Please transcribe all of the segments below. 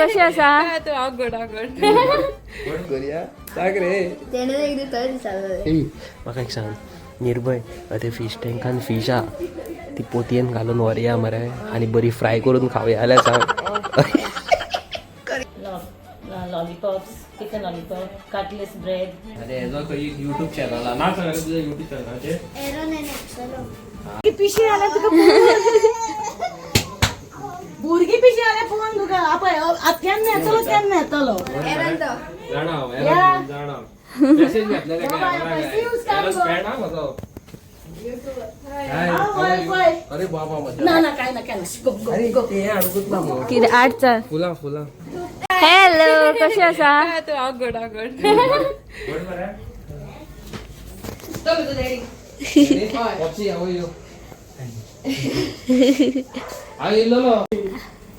कशी आसा? करूया सांग रे. तेणे एकदा थंय दिसालो. ए, म्हाका एक सांग निर्भय, ते फिश टँकान फिश आहा ती पोतयेन घालून व्हरया मरे आनी बरी फ्राय करून खावया जाल्यार सांग. Lollipops, chicken lollipop, cutlets bread. अरे हेजो खंय युट्यूब चॅनल आहा ना? सांग तुझ्या युट्यूब चॅनलाचेर. एरोन आनी एक्सलो. पिशी जाल्यार तुका, भुरगीं पिशी जाल्यार पळोवन तुका आपय आत केन्ना येतलो, केन्ना येतलो. एरोन तो. जाणा हांव, एरन जाणा, मेसेज घातले ताका. एरन फ्रेंड हा म्हजो. Hi, how are you? अरे बाबा मजा. ना ना, काय ना, काय ना, गो गो. अरे ते हाडूंकच ना मग. कितें आठ चल. फुलां फुलां. हॅलो, कशी आसा? गोड मरे. Papacy, how are you? हांव येयल्लोलो.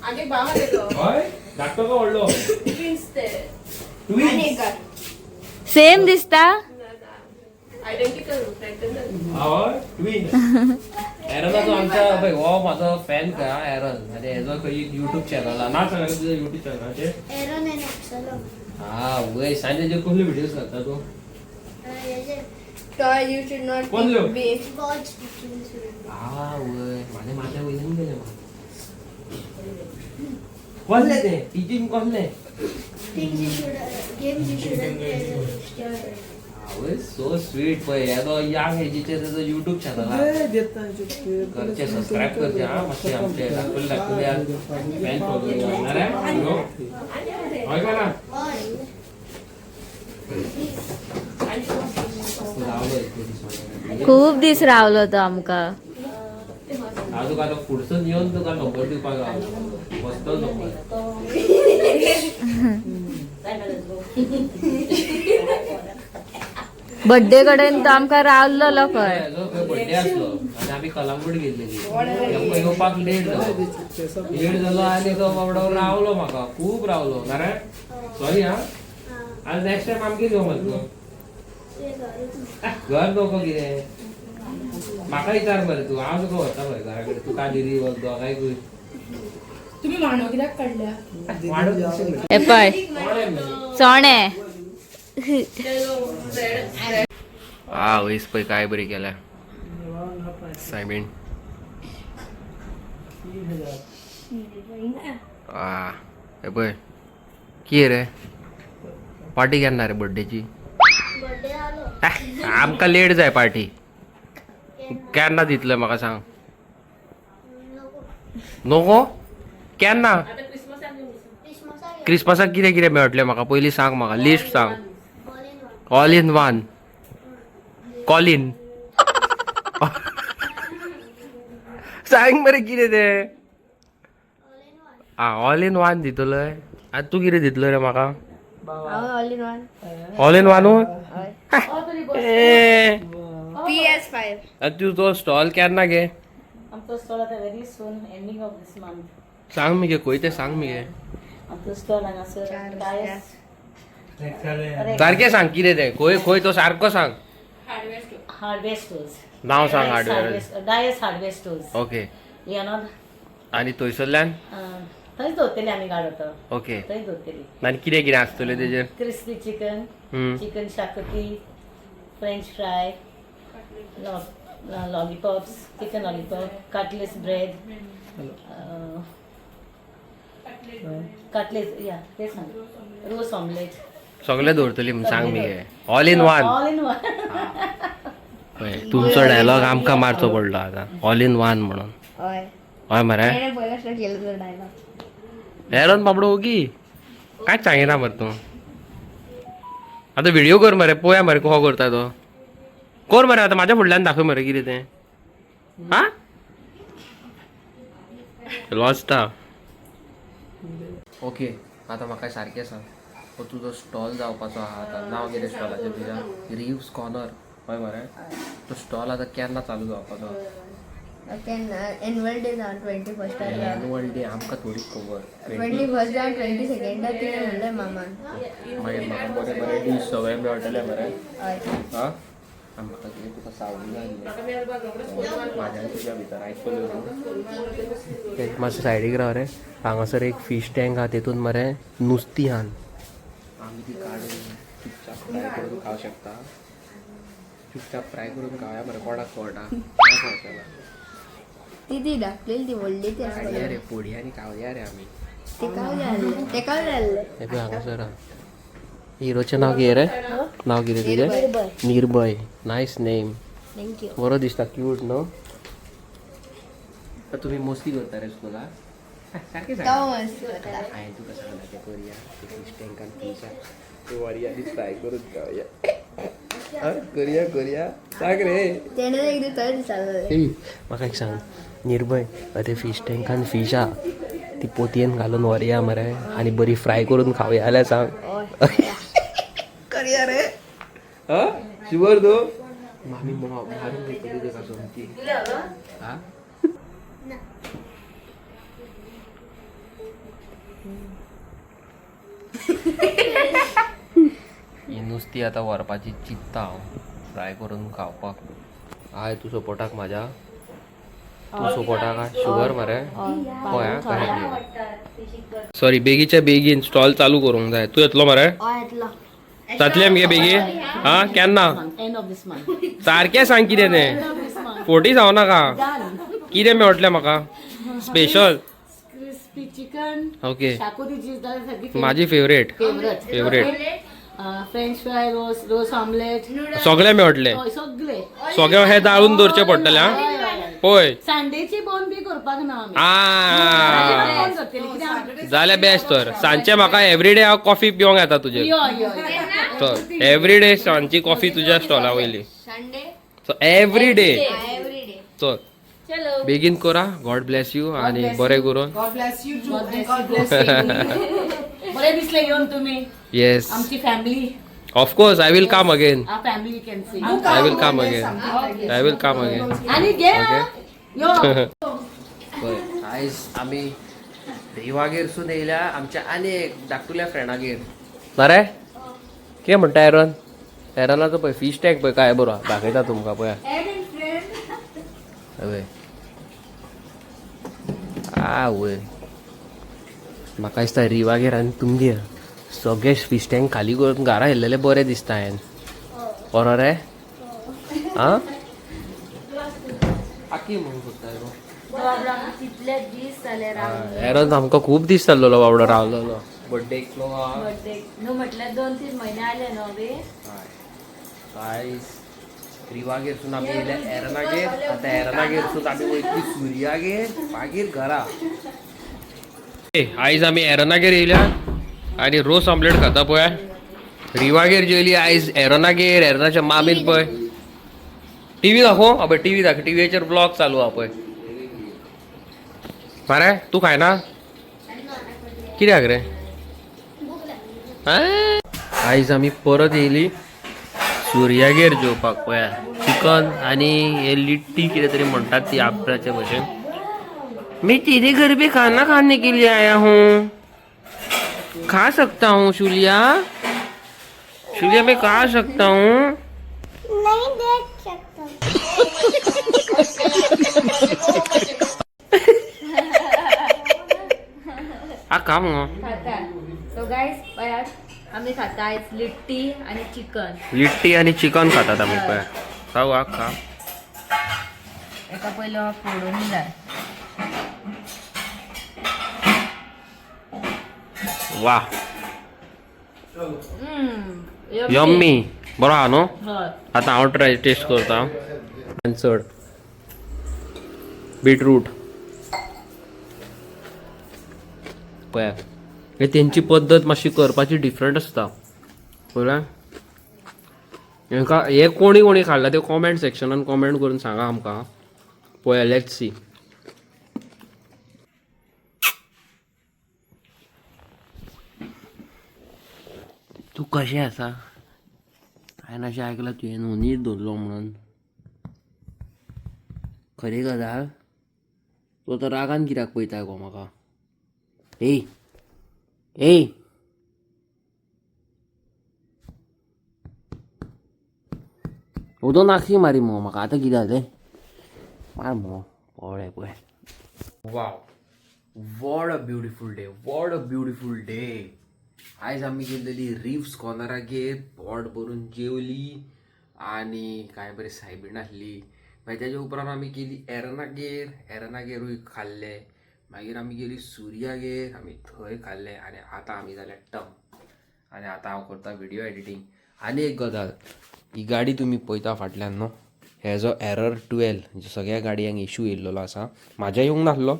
हय, धाकटो का व्हडलो? ट्विन्स. सेम दिसता. हय, ट्विन्स. एरनाचो आमच्या पळय, हो म्हाजो फॅन खंय हा एरन. आनी हेजो खंय युट्यूब चॅनल आहा ना? सांग तुझ्या युट्यूब चॅनलाचेर. एरोन आनी एक्सलो. हा वय, सांग, तेजेर कसले व्हिडियोज घालता तूं? Toy you should not कसल्यो? Be watch. हा वय, म्हाज्या माथ्या वयल्यान गेलें म्हाका. कसलें तें टिचींग कसलें? Things you should games you should play as a Christian. आवय, सो स्वीट. पळय, येदो यंग एजीचेर तेजो युट्यूब चॅनल आहा. करचे सबस्क्रायब करचे हा मातशें आमचे धाकटुले धाकटुले फॅन फॉलोइंग. हय काय ना? हय. रावलो इतले दीस माझ्याकडे. खूप दीस रावलो तो आमकां. हांव तुका आतां फुडसून येवन तुका नंबर दिवपाक गावलो, बसतो नंबर. बड्डे कडेन तो आमकां रावलेलो खंय. हेजो खंय बड्डे आसलो आनी आमी कलांगूट गेल्लेली, आमकां येवपाक लेट जालो, लेट जालो आनी तो बाबडो रावलो म्हाका, खूब रावलो. नारायण, सॉरी हा. आनी नेक्स्ट टायम आमगेर यो मरे तूं. घर नको कितें, म्हाका विचार मरे तूं, हांव तुका व्हरता मरे घरा कडेन. तुका दिदी दोगांयकूय. तुम्ही मांडव कित्याक काडल्या? हे पळय चोणे. हा वयस पळय काय बरी केल्या सायबीण. आ हे पळय, कितें रे, पार्टी केन्ना रे बड्डेची? बर्थडे जालो. आमकां लेट जाय. पार्टी केन्ना दितले म्हाका सांग. नको. नको केन्ना? क्रिसमसाक. क्रिसमसाक कितें कितें मेळटलें म्हाका पयलीं सांग, म्हाका लिस्ट सांग. All in one. All in one Colin सांग मरे कितें तें. All in one. आ, ऑल इन वन दितलो. आनी तूं कितें दितलो रे म्हाका? हांव all in one. All in one. PS5. आनी तुजो स्टॉल केन्ना गे? आमचो स्टॉल आतां very soon, ending of this month. सांग मगे खंय तें, सांग मगे. आमचो स्टॉल हांगासर डायस. सारकें सांग कितें तें, खंय खंय तो सारको सांग. Hardware stores. नांव सांग hardware. Dias hardware stores. Okay. यानॉन. आनी थंयसरल्यान? थंयच दवरतली आमी गाडो तो. ओके. थंय दवरतली. आनी कितें कितें आसतलें तेजेर? Crispy chicken, chicken xacuti, French fry, lollipops, chicken lollipop, cutlets bread, cutlets या ते सांग, रोस ऑमलेट. सगळें दवरतली म्हूण सांग मगे, all in one. All in one. तुमचो डायलॉग आमकां मारचो पडलो आतां, ऑल इन वन म्हणून. हय. हय मरे. तेणे पयलो स्टार्ट केलो तो डायलॉग. एरन बाबडो ओगी कांयच सांगिना मरे तूं. आतां व्हिडिओ कर मरे, पोया मरे कसो करता तो. कर मरे आतां, म्हाज्या फुडल्यान दाखय मरे कितें तें. हा लॉजता. ओके, आतां म्हाका सारकें सांग, हो तुजो स्टॉल जावपाचो आहा आतां, नांव कितें स्टॉलाचें तुज्या? रिव्स कॉर्नर, हय मरे? तो स्टॉल आतां केन्ना चालू जावपाचो? केन्ना एनुअल डे जावन 21. एनुअल डे आमकां थोडी खबर. 21 जावन 22 तिणें म्हणलें मामान. मागीर म्हाका बरे बरे डीश सगळे मेळटले मरे? हय. हा. म्हाका कितें तुका सावळी जाय म्हाज्या तुज्या भितर आयकलो. मातशें सायडीक राव रे. हांगासर एक फीश टँक आहा, तेतून मरे नुस्तीं आहान. आमी ती काडून चुपचाप फ्राय करून खावंक शकता. चुपचाप फ्राय करून खावया मरे. कोणाक कळटा? कोणाक. ती ती धाकलेली, ती व्हडली ती. काडया रे पोडया आनी खावया रे आमी. ते काय जाल्ले, ते काय जाल्ले. हे पळय, हांगासर आहा. हिरोचें नांव कितें रे? नांव कितें तुजें? निर्भय. नायस नेम. Thank you. बरो दिसता, क्यूट न्हू. तुमी मस्ती करता रे स्कुलाक सारकें? तो सांग. मस्त करता. हांवें तुका सांगला तें करुया. ते फीश टँकान फीश आहा, ते व्हरया आनी फ्राय करून खावया. आं, करुया करुया, सांग रे. तेणे एकदा थंय दिसालो. ए, म्हाका एक सांग निर्भय, ते फीश टँकान फीश आहा, ती पोतयेन घालून व्हरया मरे आनी बरी फ्राय करून खावया जाल्यार सांग, करया रे? हा, शुवर तूं? मामी मारून घेतली तुका सोमती. हा, ही नुस्ती आतां व्हरपाची चिंत्ता हांव फ्राय करून खावपाक. हाय, तूं सपोर्टाक म्हाज्या? तूं सपोर्टाक शुगर मरे? हय. आं, सॉरी. बेगीच्या बेगीन स्टॉल चालू करूंक जाय. तूं येतलो मरे? हय, येतलो. जातलें मगे बेगीन? हा, केन्ना? End of this month. सारकें सांग कितें तें, फोटी सांगू नाका. कितें मेळटलें म्हाका स्पेशल? Crispy chicken. शाकोती चीज जाल्यार सारकी. माझी favourite. Favourite. Favourite. French fry, रोस, रोस ऑमलेट. सगळें मेळटलें? सगळे. सगळें हे दाळून दवरचें पडटलें. आं, पळय. संडेची बोन बी करपाक ना आमी. आ, बंद करतली कित्याक. जाल्यार बेस्ट तर. सांजचे म्हाका एवरीडे हांव कॉफी पिवंक येता तुजेर. यो यो. तर एवरीडे सांजची कॉफी तुज्या स्टॉला वयली. Sunday. So every day. Every day. चल. चलो. बेगीन करा. गॉड ब्लेस you आणि बरें करून. God bless you too and God bless you. बरें दिसलें येवन तुम्ही. येस. आमची family. Of course, I will come again. Our family you can see. I will come again, I will come again. आनी घे. Okay. यो. आयज आमी देवागेरसून येयल्या आमच्या आनी एक धाकटुल्या फ्रेंडागेर मरे. कितें म्हणटा एरन? एरनाचो पळय फीश टँक पळय काय बरो आहा. दाखयता तुमकां, पळया. हय, आवय, म्हाका दिसता रिवागेर आनी तुमगेर सगळे फीश टँक खाली करून घरा येयल्लेले बरें दिसता हांवें. बरो रे. आं, आकी म्हणून सोदता गो. कितले दीस जाले रावन. एरन आमकां खूब दीस जाल्लो बाबडो रावलेलो बड्डेक. बर्थडे न्हू, म्हटल्यार 2-3 म्हयने आले न्हू बी. आयज रिवागेरसून आमी येयले एरनागेर. आतां एरनागेरसून आमी वयतली सुर्यागेर, मागीर घरा. आयज आमी एरनागेर येयल्या आनी रोस ऑमलेट खाता पळय. रिवागेर जेवली, आयज एरनागेर. एरनाच्या मामीन पळय टीव्ही दाखोव. अबे, टीव्ही दाखय. टीव्हीचेर ब्लॉग चालू आहा पळय. मरे, तूं खायना कित्याक रे? आयज आमी परत येयली सुर्यागेर जेवपाक. पळया, चिकन आनी हे लिट्टी कितें तरी म्हणटात ती आपल्याचे भशेन. मैं तेरे घर पे खाना खाने के लिए आया हूँ, खा सकता हूँ शुलिया? शुलिया, मैं खा सकता हूँ? नहीं देख सकता. आ, खा मग. खाता. सो गायज, पळयात, आमी खाता आयज लिट्टी आणि चिकन. लिट्टी आणि चिकन खातात आमी. पळया, खाऊ आ, खा. एका पयलो फोडून जाय. वा, यम्मी. बरो आहा न्हू? हय. आतां हांव ट्राय टेस्ट करता. आनी चड बीटरूट पळयात. हे तेंची पद्दत मातशी करपाची डिफरंट आसता पळया. हेका हे कोणी कोणी खाल्ला ते कॉमेंट सेक्शनान कॉमेंट करून सांगा आमकां. पळया, let's see. तूं कशें आसा? हांवें अशें आयकलां तुवें हुनीर धरलो म्हणून. खरी गजाल? तूं आतां रागान कित्याक पळयता गो म्हाका? ए ए, उदो नाखी मारी मुगो म्हाका आतां कितें जालें मार मुगो पळय पळय. Wow, what a beautiful day, what a beautiful day. आयज आमी गेल्लेली रिव्स कॉर्नरागेर, पोट भरून जेवली आनी काय बरें सायबीण आसली. मागीर तेज्या उपरांत आमी गेली एरनागेर, एरनागेरूय खाल्ले. मागीर आमी गेली सुर्यागेर, आमी थंय खाल्ले. आनी आतां आमी जाल्या टम आनी आतां हांव करता व्हिडियो एडिटींग. आनी एक गजाल, ही गाडी तुमी पळयता फाटल्यान न्हू, हेजो एरर 12 सगळ्या गाडयांक इशू येयल्लो आसा. म्हाज्या येवंक नासलो,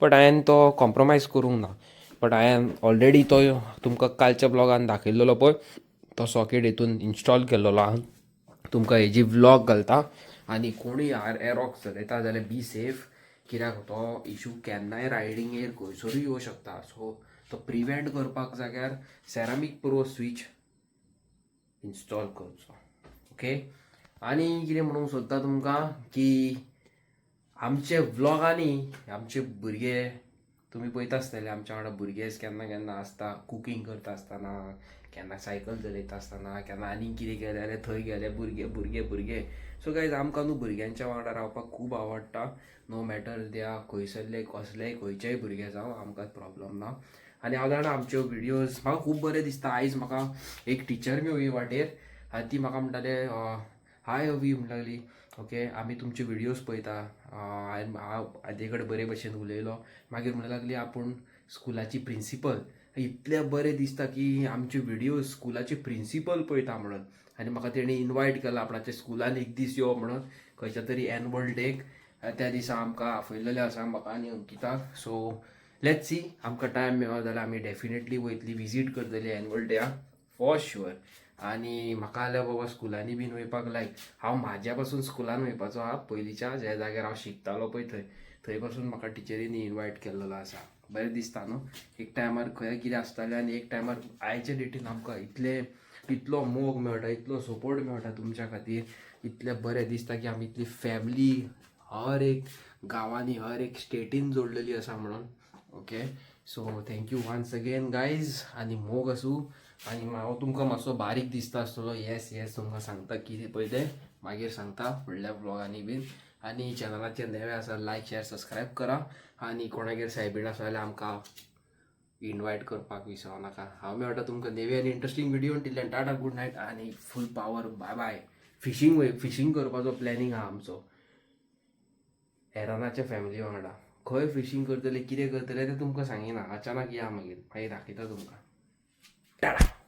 बट हांवें तो कॉम्प्रोमायज करूंक ना. बट हांवें ऑलरेडी तो तुमकां कालच्या ब्लॉगान दाखयल्लो पळय, तो सॉकेट हितून इन्स्टॉल केल्लो आहा. तुमकां हेजी व्लॉग घालता. आनी कोणूय एरॉक्स चलयता जाल्यार बी सेफ, कित्याक तो इशू केन्नाय रायडिंगेर खंयसरूय येवं शकता. सो तो प्रिवेंट करपाक जाग्यार सेरामीक प्रो स्विच इन्स्टॉल करचो. ओके, आनी कितें म्हणूंक सोदता तुमकां की आमचे व्लॉगांनी आमचे भुरगे तुमी पळयता आसतले, आमच्या वांगडा भुरगे केन्ना केन्ना आसता, कुकींग करता आसतना, केन्ना सायकल चलयता आसतना, केन्ना आनीक कितें केलें जाल्यार थंय गेले भुरगे भुरगे भुरगे. सो गायज, आमकां न्हू भुरग्यांच्या वांगडा रावपाक खूब आवडटा. नो मॅटर त्या खंयसरले, कसलेय, खंयचेय भुरगे जावं, आमकां प्रॉब्लम ना. आनी हांव जाणा आमच्यो व्हिडियोज म्हाका खूब बरें दिसता. आयज म्हाका एक टिचर मेळ्ळी वाटेर आनी ती म्हाका म्हणटाले, "हाय अवी," म्हणटा लागली, "ओके, आमी तुमचे व्हिडियोज पळयता." हांवें हांव हाजे कडेन बरे भशेन उलयलो. मागीर म्हणटा लागली आपूण स्कुलाची प्रिंसिपल. इतलें बरें दिसता की आमचे व्हिडियोज स्कुलाचे प्रिंसिपल पळयता म्हणून. आनी म्हाका तेणी इनवायट केला आपणाच्या स्कुलान एक दीस यो म्हणून, खंयच्या तरी एनुअल डेक. त्या दिसा आमकां आपयलेलें आसा, म्हाका आनी अंकिताक. सो let's see, आमकां टायम मेळ्ळो जाल्यार आमी डेफिनेटली वयतली, विजीट करतली एनुअल डेयाक फॉर शुअर. आनी म्हाका जाल्यार बाबा स्कुलांनी बीन वयपाक लायक. हांव म्हाज्या पासून स्कुलान वयपाचो आहा. पयलींच्या ज्या जाग्यार हांव शिकतालो पळय थंय, थंय पासून म्हाका टिचरींनी इनवायट केल्लो आसा. बरें दिसता न्हू, एक टायमार खंय कितें आसतालें आनी एक टायमार आयच्या डेटीन आमकां इतले इतलो मोग मेळटा, इतलो सपोर्ट मेळटा तुमच्या खातीर. इतलें बरें दिसता की आमी इतली फॅमिली हर एक गांवांनी, हर एक स्टेटीन जोडलेली आसा म्हणून. Okay, so thank you once again, guys. आनी मोग आसूं. आनी हांव तुमकां मातसो बारीक दिसता आसतलो. येस येस, तुमकां सांगता कितें पळय तें मागीर सांगता फुडल्या व्लॉगांनी बीन. आनी चॅनलाचेर नवे आसा, लायक, शेअर, सबस्क्रायब करा. आनी कोणागेर सायबीण आसा जाल्यार आमकां इनवायट करपाक विसरो नाका. हांव मेळटा तुमकां नवी आनी interesting video. Till then, tata, good night आनी फूल पावर बाय बाय. फिशींग वय, फिशींग करपाचो प्लॅनिंग आहा आमचो एरनाच्या फॅमिली वांगडा. खंय फिशींग करतले, कितें करतले तें तुमकां सांगिना. अचानक या मागीर, मागीर दाखयता तुमकां. टाटा.